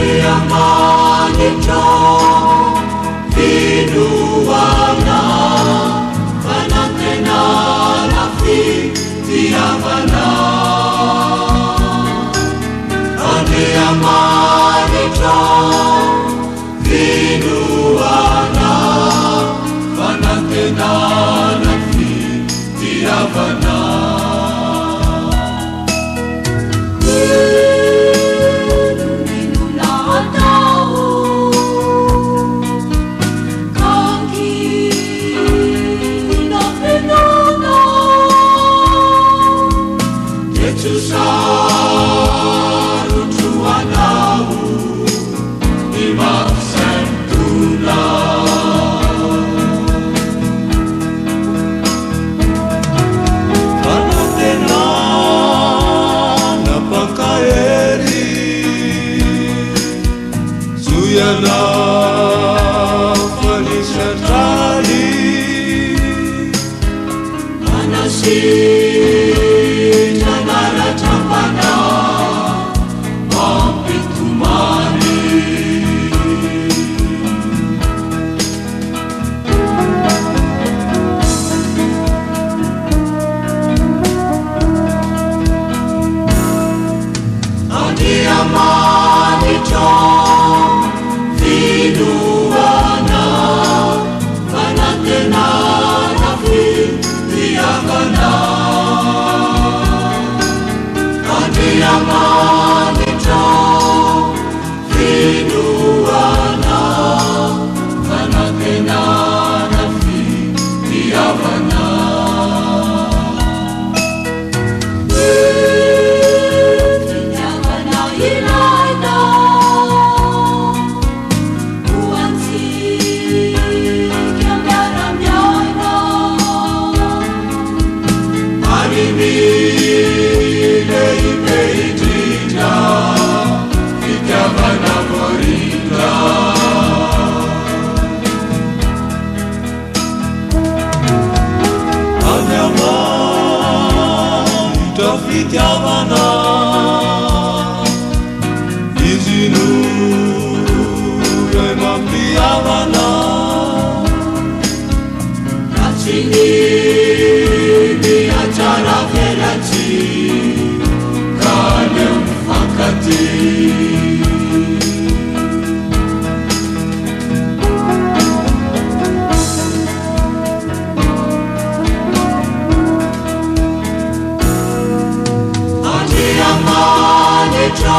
Andriamanitra finoana fanantenana fitiavana Andriamanitra finoana fanantenana fitiavana. Inona atao kankina finoana. Dia tsy ho sarotro ho anao ny mampisentoana. Fanantenana mpankahery, zohiana fanisantraly. Manasitrana ratram-panahy, mampitomany. Andriamanitra finoana fanantenana fitiavana. Andriamanitra finoana fanantenana fitiavana. Fitiavana ilaina ho antsika miara-miaina. Ary ny lehibe indrindra fitiavana voarindra. Andriamanitra fitiavana, Izy no Ray mampihavana. Raha tsy ny mihatsaravelatsihy ka aleo mifankatia. Andriamanitra